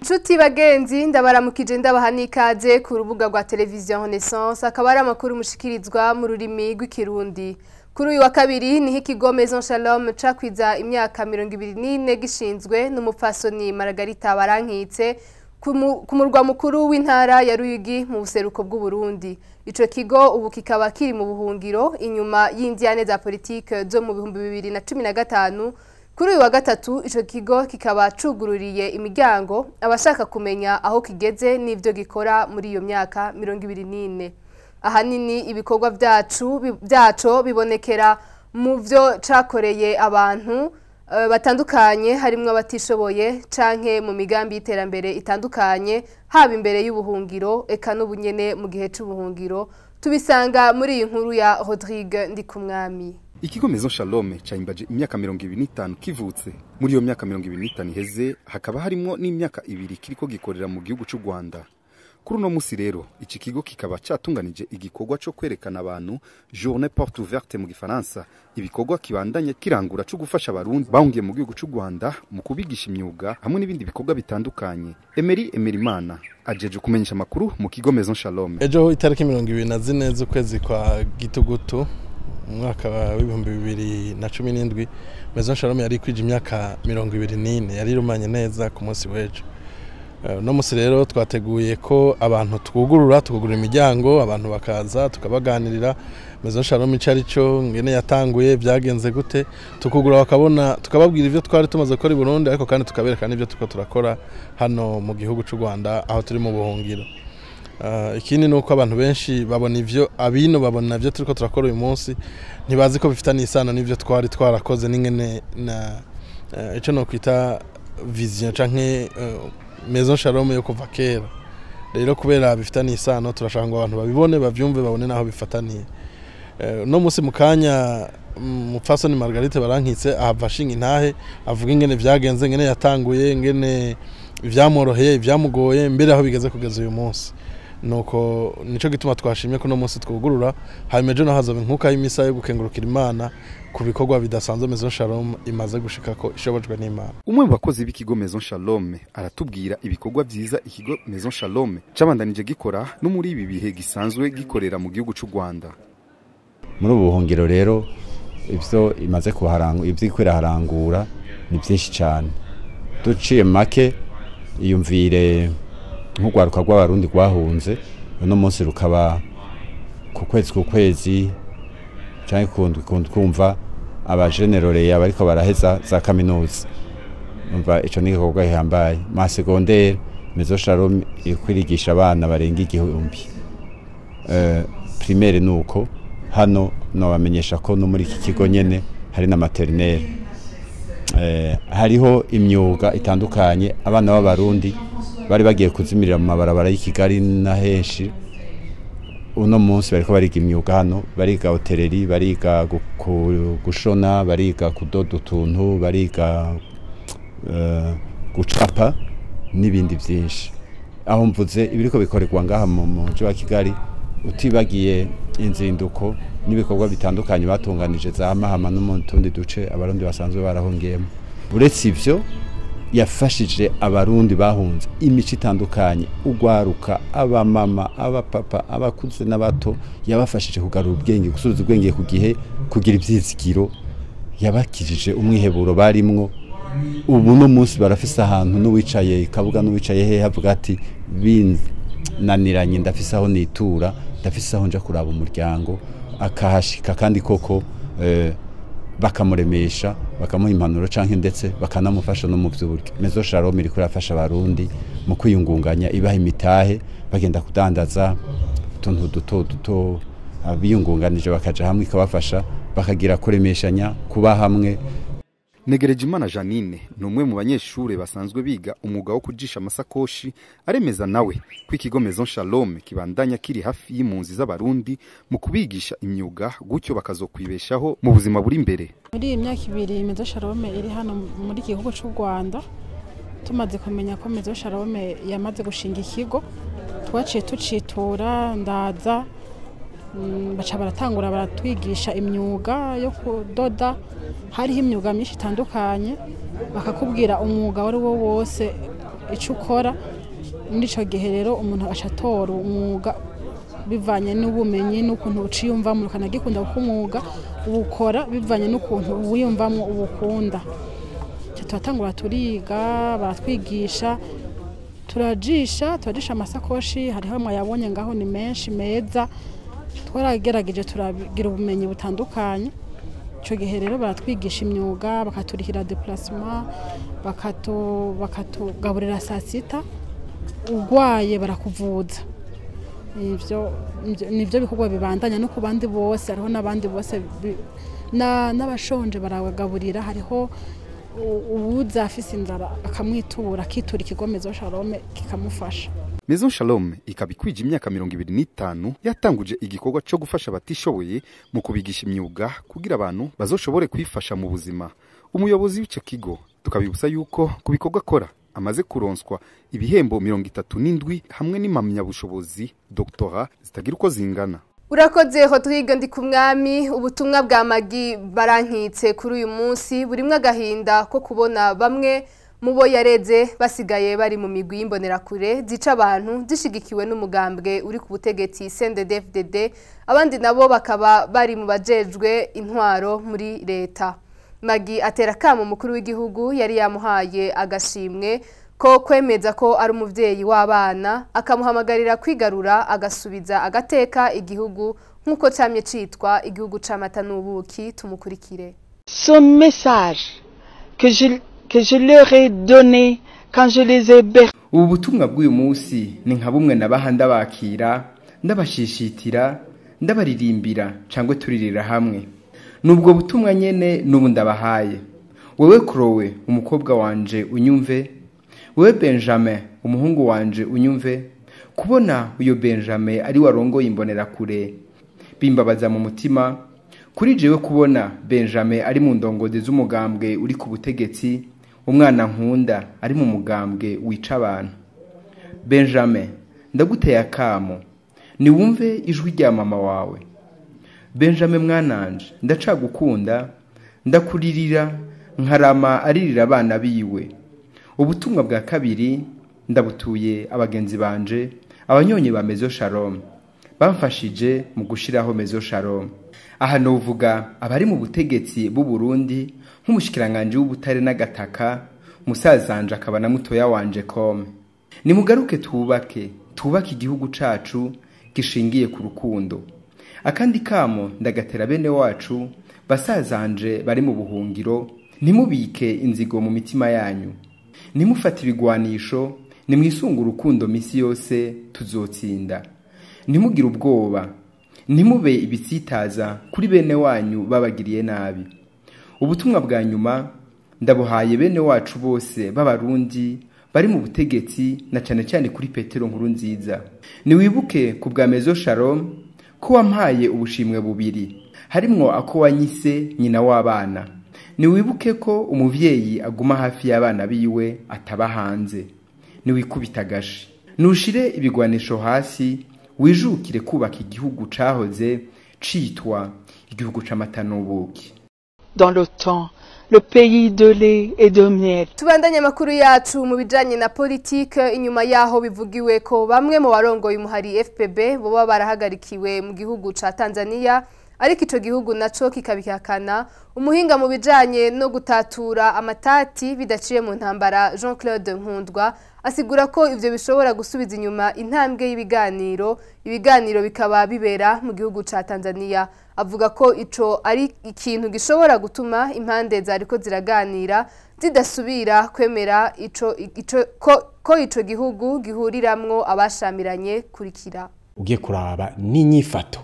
Nshuti bagenzi, ndabaramukije, ndabaha n'ikaze ku rubuga rwa televiziyo Renaissance. Akaba ari amakuru mushikirizwa mu rurimi rw'Ikirundi. Kuri uyu wa kabiri niho ikigo Maison Shalom cakwiza imyaka 24 gishinzwe n'umupfasoni Margarita Barankitse ku murwa mukuru w'intara ya Ruyigi mu buseruko bw'u Burundi. Ico kigo ubu kikaba kiri mu buhungiro inyuma y'indyane za politike zo mu 2015. Kuri uyu wa gatatu ico kigo kikaba cugururiye imiryango abashaka kumenya aho kigeze n'ivyo gikora muri iyo myaka 24. Ahanini ibikorwa byaco bibonekera mu vyo cakoreye abantu batandukanye, harimwo abatishoboye canke mu migambi y'iterambere itandukanye, haba imbere y'ubuhungiro eka n'ubunyene mu gihe c'ubuhungiro. Tubisanga muri iyi nkuru ya Rodrigue Ndikumwami. Ikigo Maison Shalom cahimbaje imyaka 25 kivutse. Muri iyo myaka 25 iheze hakaba harimwo n'imyaka 2 kiriko gikorera mu gihugu c'u Rwanda. Kuri uno musi rero iki kigo kikaba catunganije igikorwa co kwerekana abantu, journée porte ouverte mu gifaransa, ibikorwa kibandanya kirangura co gufasha Abarundi bahungiye mu gihugu c'u Rwanda mu kubigisha imyuga hamwe n'ibindi bikorwa bitandukanye. Emery Emerimana ajeje kumenyesha amakuru mu kigo Maison Shalom. Ejo itariki 24 z'ukwezi kwa Gitugutu mu mwaka wa 2017, Maison Shalom yari kwije imyaka 24, yari irumanye neza ku munsi w'ejo. Uno munsi rero twateguye ko abantu twugurura, tukugurura imiryango, abantu bakaza tukabaganirira Maison Shalom ico ari cyo, ngene yatanguye, byagenze gute, tukugura bakabona, tukababwira ivyo twari tumaze gukora i Burundi, ariko kandi tukabereka n'ivyo turiko turakora hano mu gihugu c'u Rwanda aho turi mu buhungiro. Ikindi ni uko abantu benshi babona ivyo abino babona ivyo turiko turakora uyu munsi, ntibazi ko bifitanye isano n'ivyo twari twarakoze n'ingene na ico no kwita vision canke Maison Shalom yo kuva kera. Rero kubera bifitanye isano, turashaka ngo abantu babibone, bavyumve, babone naho bifataniye. No munsi mu kanya mupfasoni Margarite Barankitse ahava ashinga intahe, avuga ingene vyagenze, ingene yatanguye, ingene ivyamworoheye, ivyamugoye, mbere aho bigeze kugeza uyu munsi. Nuko nico gituma twashimye ko no munsi twugurura, hanyuma ejo naho hazoba inkuka y'imisa yo gukengurukira Imana ku bikorwa bidasanzwe Maison Shalom imaze gushikako ishobojwe n'Imana. Umwe mu bakozi b'ikigo Maison Shalom aratubwira ibikorwa vyiza ikigo Maison Shalom cabandanije gikora no muri ibi bihe gisanzwe gikorera mu gihugu c'u Rwanda. Muri ubu buhungiro rero ivyo imaze kuharangura, ivyo iriko iraharangura ni byinshi cyane. Duciye make, iyumvire nk'urwaruka rw'Abarundi rwahunze, uno munsi rukaba ku kwezi ku kwezi canke ku ndwi twumva abajenerore abariko baraheza za kaminuza. Umva, ico ni igikorwa gihambaye. Ma secondaire, Maison Shalom iriko irigisha abana barenga 1000. Primaire nuko. Hano nobamenyesha ko no muri iki kigo nyene hari na maternelle. Hariho imyuga itandukanye. Abana b'Abarundi bari bagiye kuzimirira mu mabarabara y'i Kigali na henshi, uno munsi bariko bariga imyuga hano: bariga hôtellerie, bariga gushona, bariga kudoda utuntu, bariga gucapa n'ibindi byinshi. Aho mvuze ibiriko bikorerwa ngaha mu mujyi wa Kigali, utibagiye inzinduko n'ibikorwa bitandukanye batunganije za Mahama no mu tundi duce Abarundi basanzwe barahungiyemo. Uretse ivyo, yafashije Abarundi bahunze imico itandukanye, ugwaruka, abamama, abapapa, abakuze n'abato. Yabafashije kugarura ubwenge, gusubiza ubwenge ku gihe, kugira ivyizigiro. Yabakijije umwiheburo barimwo. Ubu no munsi barafise ahantu n'uwicaye ikabuga n'uwicaye hehe avuga ati: "Binaniranye, ndafise aho nitura, ndafise aho nja kuraba umuryango", akahashika kandi koko bakamuremesha, bakamuha impanuro canke ndetse bakanamufasha no mu vy'uburyo. Maison Shalom iriko irafasha Abarundi mu kwiyungunganya, ibaha imitahe, bagenda kudandaza utuntu duto duto, abiyungunganije bakaja hamwe ikabafasha, bakagira kuremeshanya, kuba hamwe. Negerejimana Janine ni umwe mu banyeshure basanzwe biga umwuga wo kujisha amasakoshi. Aremeza nawe ko ikigo Maison Shalom kibandanya kiri hafi y'impunzi z'Abarundi mu kubigisha imyuga, gutyo bakazokwibeshaho mu buzima buri imbere. Muri iyi myaka 2 Maison Shalom iri hano muri iki gihugu cy'u Rwanda, tumaze kumenya ko Maison Shalom yamaze gushinga ikigo, twaciye tucitura. Ndaza, baca baratangura baratwigisha imyuga yo kudoda. Hariho imyuga myinshi itandukanye, bakakubwira umwuga uwo ari wo wose. icyo ukora. Muri icyo gihe rero umuntu aca atora umwuga bivanye n'ubumenyi n'ukuntu uciyumvamo, ukanagikunda, kuko umwuga uwukora bivanye n'ukuntu uwiyumvamo, uwukunda. Turatangura turiga, baratwigisha, turajisha amasakoshi. Hariho mwayabonye ngaho, ni menshi meza. Twaragerageje turagira ubumenyi butandukanye. Icyo gihe rero baratwigisha imyuga, bakaturihira déplacement, bakatugaburira saa sita, urwaye barakuvuza. Ivyo nivyo bikorwa bibandanya no ku bandi bose. Hariho n'abandi bose, n'abashonje barabagaburira. Hariho uwuza afise inzara akamwitura, akitura ikigo Maison Shalom kikamufasha. Maison Shalom ikaba ikwije imyaka 25 yatanguje igikorwa cyo gufasha abatishoboye mu kubigisha imyuga kugira abantu bazoshobore kwifasha mu buzima. Umuyobozi w'icyo kigo, tukabibutsa yuko ku bikorwa akora amaze kuronswa ibihembo 37 hamwe n'impamyabushobozi doctorat zitagira uko zingana. Urakoze Rodrigue Ndikumwami. Ubutumwa bwa Magi Barankitse kuri uyu munsi burimwo agahinda ko kubona bamwe mu bo yareze basigaye bari mu migwi y'imbonerakure zica abantu zishigikiwe n'umugambwe uri ku butegetsi CNDD-FDD, abandi nabo bakaba bari mu bajejwe intwaro muri leta. Magi atera kamo umukuru w'igihugu yari yamuhaye agashimwe ko kwemeza ko ari umuvyeyi w'abana, akamuhamagarira kwigarura agasubiza agateka igihugu nk'uko camye citwa igihugu c'amata n'ubuki. Tumukurikire. Ce message que je leur ai donné quand je les ai bercés. Ubu butumwa bw'uyu munsi ni nka bumwe nabaha ndabakira, ndabashishitira, ndabaririmbira cyangwa turirira hamwe. Nubwo butumwa nyene n'ubu ndabahaye. Wewe Chloe, umukobwa wanje, unyumve. Wewe Benjamin, umuhungu wanje, unyumve. Kubona uyo Benjamin ari warongoye imbonerakure bimbabaza mu mutima. Kuri jewe, kubona Benjamin ari mu ndongozi z'umugambwe uri ku butegetsi, umwana nkunda ari mu mugambwe wica abantu. Benjamin, ndaguteye akamo, niwumve ijwi rya mama wawe. Benjamin mwananje, ndacagukunda, ndakuririra nkarama aririra abana biwe. Ubutumwa bwa kabiri ndabutuye abagenzi banje, abanyonyi ba Maison Shalom bamfashije mu gushiraho Maison Shalom. Aha novuga abari mu butegetsi b'u Burundi, nk'umushikiranganje w'ubutare n'agataka, musazanje akaba na mutoya wanje Kome. Nimugaruke twubake igihugu cacu gishingiye ku rukundo. Akandi kamo ndagatera bene wacu, basazanje bari mu buhungiro: ntimubike inzigo mu mitima yanyu, ntimufate ibigwanisho, nimwisunge urukundo misi yose, tuzotsinda. Ntimugire ubwoba, ntimube ibitsitaza kuri bene wanyu babagiriye nabi. Ubutumwa bwa nyuma ndabuhaye bene wacu bose b'Abarundi bari mu butegetsi, na cyane cyane kuri Petero Nkurunziza. Niwibuke ku bwa Maison Shalom ko wampaye ubushimwe bubiri, harimwo ako wanyise nyina w'abana. Niwibuke ko umuvyeyi aguma hafi y'abana biwe, ataba hanze. Niwikubita agashi, nushire ibigwanisho hasi, wijukire kubaka igihugu cahoze citwa igihugu c'amata n'ubuki. Dans le temps, le pays de lait et de miel. Tubandanye amakuru yacu mu bijanye na politike. Inyuma yaho bivugiwe ko bamwe mu barongoye umuhari FPB boba barahagarikiwe mu gihugu ca Tanzania, ariko ico gihugu naco kikabihakana, umuhinga mu bijanye no gutatura amatati bidaciye mu ntambara Jean-Claude Nkundwa asigura ko ivyo bishobora gusubiza inyuma intambwe y'ibiganiro, ibiganiro bikaba bibera mu gihugu ca Tanzania. Avuga ko ico ari ikintu gishobora gutuma impande zariko ziraganira zidasubira kwemera ico ko ico gihugu gihuriramwo abashamiranye. Kurikira. Ugiye kuraba n'inyifato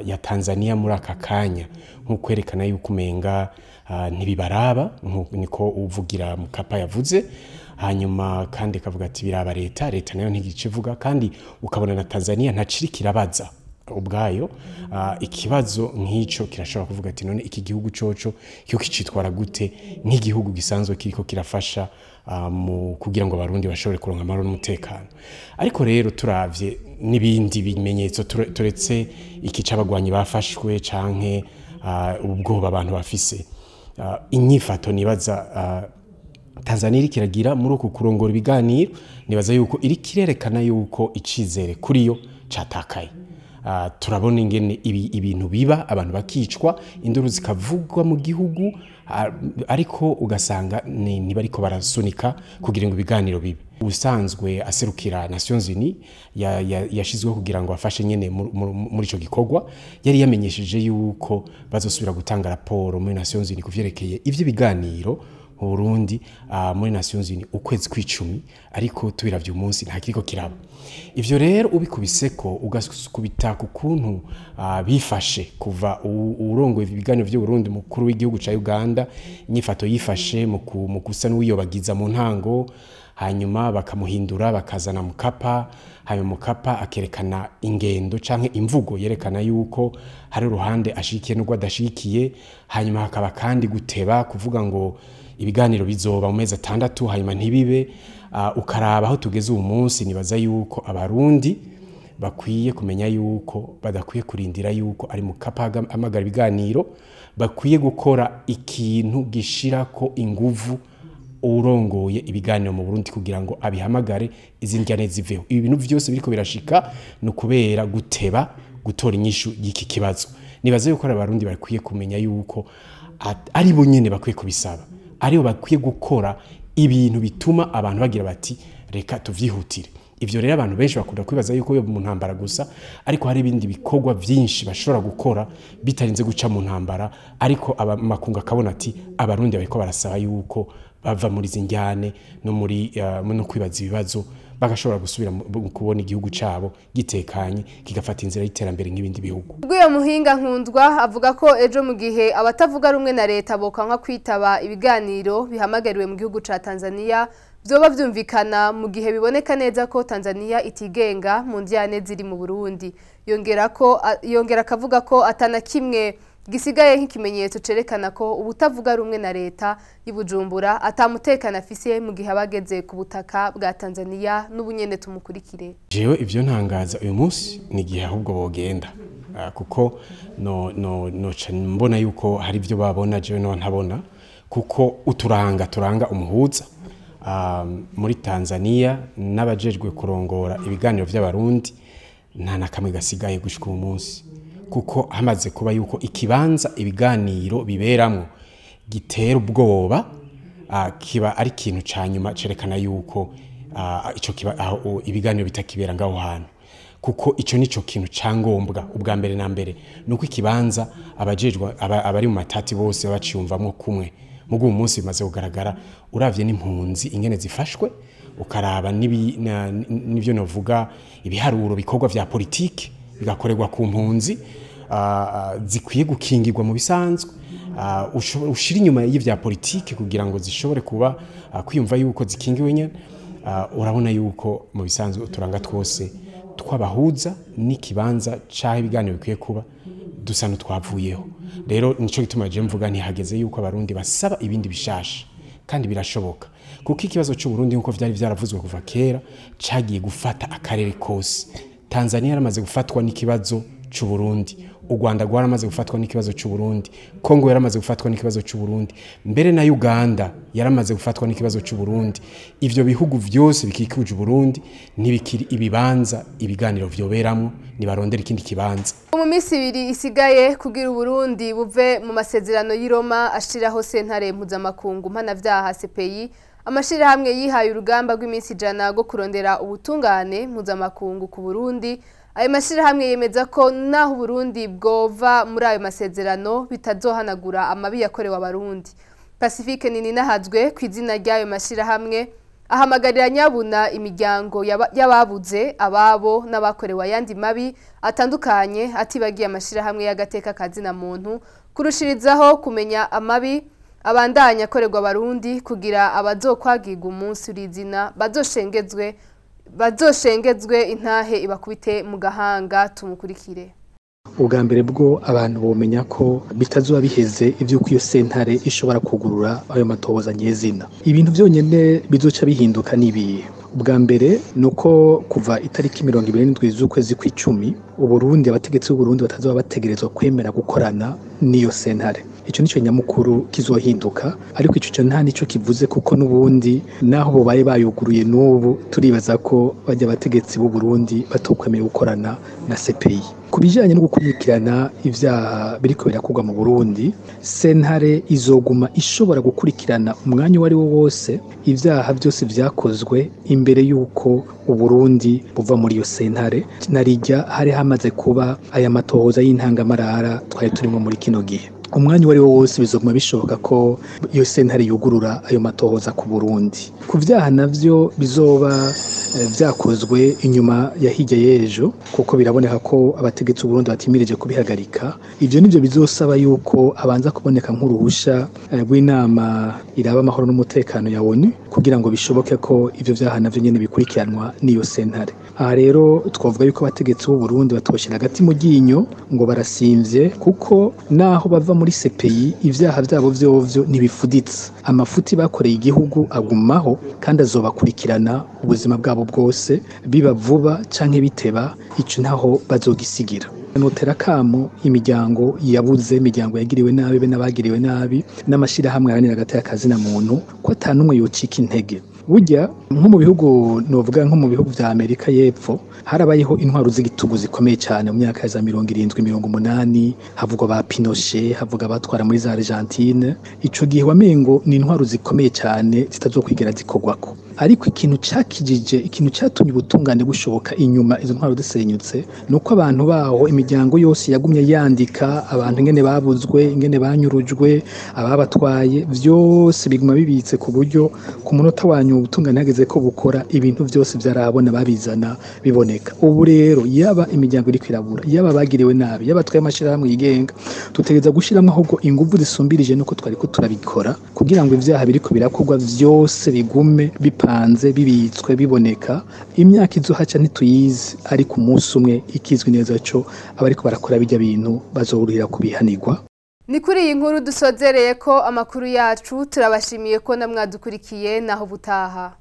ya Tanzania muri aka kanya, nko kwerekana yuko umenga ntibibaraba, niko uvugira Mkapa yavuze. Hanyuma kandi akavuga ati biraba leta, leta nayo ntigice ivuga, kandi ukabona na Tanzania ntaciri kirabaza ubwayo. Ikibazo nk'ico kirashobora kuvuga ati none iki gihugu coco cyo kicitwara gute nk'igihugu gisanzwe kiriko kirafasha mu kugira ngo Abarundi bashobore kuronka amahoro n'umutekano? Ariko rero turavye n'ibindi bimenyetso, turetse iki c'abagwanyi bafashwe canke ubwoba abantu bafise, inyifato nibaza Tanzania iriko iragira muri uku kurongora ibiganiro, nibaza yuko iri kirerekana yuko icizere kuri yo catakaye. Turabona ingene ibintu biba, abantu bakicwa, induru zikavugwa mu gihugu, ariko ugasanga ntibariko barasunika kugira ngo ibiganiro bibe. Ubusanzwe aserukira Nations Unies yashizweho kugira ngo afashe nyene muri ico gikorwa, yari yamenyesheje yuko bazosubira gutanga raporo muri Nations Unies kuvyerekeye ivyo biganiro mu Burundi, muri Nations Unies ukwezi kw'icumi, ariko tubiravye umunsi nta kiriko kiraba. Ivyo rero ubikubiseko ugasukubita ku kuntu bifashe kuva urongoye ibiganiro vy'u Burundi mukuru w'igihugu ca Uganda, inyifato yifashe mu gusa n'uwiyobagiza mu ntango, hanyuma bakamuhindura bakazana Mukapa, hanyuma Mukapa akerekana ingendo canke imvugo yerekana yuko hari uruhande ashikiye n'urwo adashikiye, hanyuma hakaba kandi guteba kuvuga ngo ibiganiro bizoba mu mezi 6 hanyuma ntibibe. Ukaraba aho tugeze uyu munsi, nibaza yuko abarundi bakwiye kumenya yuko badakwiye kurindira yuko ari Mukapa amagara ibiganiro, bakwiye gukora ikintu gishirako inguvu urongoye ibiganiro mu Burundi kugira ngo abihamagare izindyane ziveho. Ibi bintu vyose biriko birashika no kubera guteba gutora inyishu y'iki kibazo. Nibaza yuko abarundi bakwiye kumenya yuko ari bo nyene bakwiye kubisaba, aribo bakwiye gukora ibintu bituma abantu bagira bati reka tuvyihutire. Ivyo rero abantu benshi bakunda kwibaza yuko yo mu ntambara gusa, ariko hari ibindi bikorwa vyinshi bashobora gukora bitarinze guca mu ntambara, ariko amakunga akabona ati abarundi bariko barasaba yuko bava muri zinjyane no muri no kwibaza ibibazo, bagashobora gusubira kubona igihugu cabo gitekanye kigafata inzira y'iterambere nk'ibindi bihugu. Ubwo muhinga Nkundwa avuga ko ejo mu gihe abatavuga rumwe na leta bokanka kwitaba ibiganiro bihamagariwe mu gihugu ca Tanzania, vyoba vyumvikana mu gihe biboneka neza ko Tanzania itigenga mu ndyane ziri mu Burundi. Yongera akavuga ko atana kimwe gisigaye nk'ikimenyetso cerekana ko ubutavuga rumwe na leta y'Ibujumbura atamutekana afise mu gihe abageze ku butaka bwa Tanzania. N'ubunyene tumukurikire. Jewe ivyo ntangaza uyu munsi ni gihe ahubwo bogenda, kuko no mbona yuko hari ivyo babona jewe no ntabona, kuko uturanga turanga umuhuza muri Tanzania n'abajejwe kurongora ibiganiro vy'abarundi nta na kamwe gasigaye gushika uyu munsi, kuko hamaze kuba yuko ikibanza ibiganiro biberamo gitera ubwoba, kiba ari ikintu ca nyuma cerekana yuko ico kiba ibiganiro bitakibera ngaho hantu, kuko ico nico kintu cangombwa. Ubwa mbere na mbere nuko ikibanza abajejwe abari mu matati bose baciyumvamwo kumwe. Mugu umunsi bimaze kugaragara, uravye n'impunzi ingene zifashwe, ukaraba n'ivyo novuga ibiharuro bikorwa vya politiki bigakorerwa ku mpunzi zikwiye gukingirwa mu bisanzwe, ushira inyuma y'ivya politiki kugira ngo zishobore kuba kwiyumva yuko zikingiwe nyene. Urabona yuko mu bisanzwe uturanga twose twabahuza n'ikibanza caho ibiganiro bikwiye kuba dusa n'utwavuyeho. Rero nico gituma je mvuga ntihageze yuko abarundi basaba ibindi bishasha, kandi birashoboka, kuko ikibazo c'u Burundi nkuko vyari vyaravuzwe kuva kera cagiye gufata akarere kose. Tanzania yaramaze gufatwa n'ikibazo c'u Burundi, u Rwanda rwaramaze gufatwa n'ikibazo c'u Burundi, Kongo yaramaze gufatwa n'ikibazo c'u Burundi, mbere na Uganda yaramaze gufatwa n'ikibazo c'u Burundi. Ivyo bihugu vyose bikikuje Burundi ntibikiri ibibanza ibiganiro vyoberamwo, nibarondera ikindi kibanza. Mu minsi ibiri isigaye kugira Burundi buve mu masezerano y'i Roma ashiraho sentare mpuzamakungu mpanavyaha CPI, amashirahamwe yihaye urugamba rw'iminsi 100 rwo kurondera ubutungane mpuzamakungu ku Burundi. Ayo mashirahamwe yemeza ko naho Burundi bwova muri ayo masezerano bitazohanagura amabi yakorewe abarundi. Pacifique Nininahazwe ku izina ry'ayo mashirahamwe ahamagarira nyabuna imiryango y'ababuze ababo n'abakorewe ayandi mabi atandukanye, atibagiye amashirahamwe y'agateka kazina muntu kurushirizaho kumenya amabi abandanya akorerwa abarundi kugira abazokwagirwa umunsi urizina bazoshengezwe intahe ibakubite mu gahanga. Tumukurikire. Ubwa mbere bwo abantu bomenya ko bitazuba biheze ivyuko iyo sentare ishobora kugurura ayo matohoza nyezina. Ibintu vyonyene bizoca bihinduka nibihe? Ubwa mbere nuko kuva itariki 27 z'ukwezi kw'icumi Uburundi, abategetsi b'Uburundi batazoba bategerezwa kwemera gukorana n'iyo sentare. Ico nico nyamukuru kizohinduka, ariko ico nta nico kivuze, kuko n'ubundi naho bobaye bayuguruye n'ubu turibaza ko bajya abategetsi b'u Burundi batokwemera gukorana na CPI. Ku bijanye no gukurikirana ivyaha biriko birakorwa mu Burundi, sentare izoguma ishobora gukurikirana umwanya uwo ari wo wose ivyaha byose vyakozwe imbere y'uko Uburundi buva muri iyo sentare. Narijya hari hamaze kuba aya matohoza y'intangamarara twari turimo muri kino gihe. Umwanya uwo ari wo wose bizoguma bishoboka ko iyo sentare yugurura ayo matohoza ku Burundi. Ku vyaha navyo bizoba vyakozwe inyuma ya hirya y'ejo, kuko biraboneka ko abategetsi b'u Burundi batimirije kubihagarika, ivyo nivyo bizosaba yuko abanza kuboneka nk'uruhusha rw'inama iraba amahoro n'umutekano ya ONU, kugira ngo bishoboke ko ivyo vyaha navyo nyene bikurikiranwa n'iyo sentare. Aha rero twavuga yuko abategetsi b'u Burundi batoshira hagati mu ryinyo ngo barasimvye, kuko naho bava muri CPI ivyaha vyabo vyovyo ntibifuditse. Amafuti bakoreye igihugu agumaho kandi azobakurikirana ubuzima bwabo bwose, biba vuba canke biteba, ico ntaho bazogisigira. Notera kamo imiryango yabuze, imiryango yagiriwe nabi be n'abagiriwe nabi, n'amashirahamwe aharanira agateka kazina muntu, ko ata n'umwe yocika intege. Burya nko mu bihugu, novuga nko mu bihugu vya Amerika y'Epfo, harabayeho intwaro z'igitugu zikomeye cyane mu myaka ya za 70, 80, havugwa ba Pinochet, havuga abatwara muri za Argentine. Ico gihe wamengo ni intwaro zikomeye cyane zitazokwigera zikorwako. Ariko ikintu cakijije, ikintu catumye ubutungane bushoboka inyuma izo ntwaro zisenyutse, nuko abantu baho, imiryango yose yagumye yandika abantu ingene babuzwe, ingene banyurujwe, ababatwaye, vyose biguma bibitse, ku buryo ku munota wanyu ubutungane hageze ko bukora, ibintu vyose vyarabona babizana biboneka. Ubu rero yaba imiryango iriko irabura, yaba bagiriwe nabi, yaba twaye amashirahamwe yigenga, tutegereza gushiramwo ahubwo inguvu zisumbirije nuko twariko turabikora, kugira ngo ivyaha biriko birakorwa vyose bigume bipanze, bibitswe, biboneka. Imyaka izohaca ntituyizi, ariko umunsi umwe ikizwi neza co abariko barakora bijya bintu bazoruhira kubihanirwa. Ni kuri iyi nkuru dusozereye ko amakuru yacu. Turabashimiye ko namwadukurikiye, naho butaha.